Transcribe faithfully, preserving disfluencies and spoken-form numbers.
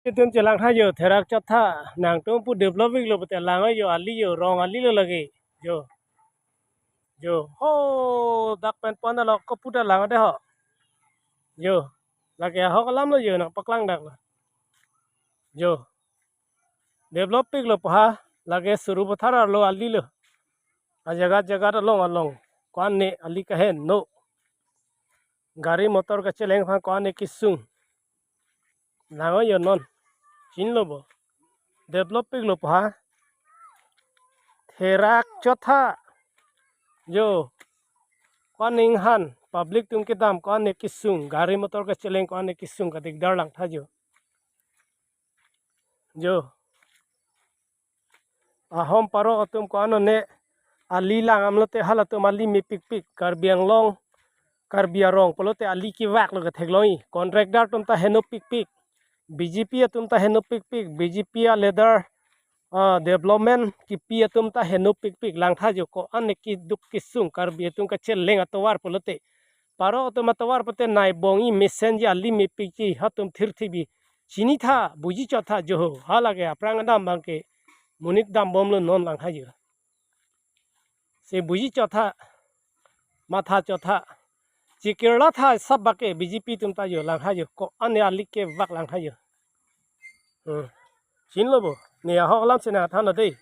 Itum chelang tha jo, therak chot tha, nangtum pu develop-iklo pute lang jo, ali jo, rong ali lo lake. Jo. Jo. Ho, dak pen pon alok ko puta lang de ho. Jo. Lake ahok alam lo jo, nangpaklang dak lo. Jo. Develop-iklo pu ha, lake Sarupathar arlo ali lo. Ajaga jaga along along. Ko-an ne ali kaheno. Gari motor kacheleng aphan ko-an ne kesung. Lang jo non. Chinilo bo. Develop-iklo pu ha. Therak chot tha. Jo. Ko-an ne inghan. Public atum kedam ko-an ne kesung. Gari motor kacheleng ko-an ne kesung, kadikdar lang tha jo. Jo. Ahom parok atum ko-an ne ali lang am lote halatum ali mepikpik. Karbi Anglong, Karbi arong pulote ali kevak lo ketheklong-i. Contractor atum ta henopikpik. B J P atum ta henopikpik. B J P a leader, ah, development kipi atum ta henopikpik. Lang tha jo, ko-an ne keduk kesung Karbi atum kacheleng atovar pulote. Parok atum atovar pute nai bong-i, mesenji, ali mepikji, hatum thirthibi. Chini tha, buji chot tha jo ho. Halake aphrang adam abangke monit dambomlo non, lang tha jo. Si buji chot tha, matha chot tha. Chikirla tha sab bake B J P atum ta jo, lang tha jo. Ko-an ne ali kevak, lang tha jo. Hmm. Chinilo bo. Ne ahok alam si nangthan lo dei.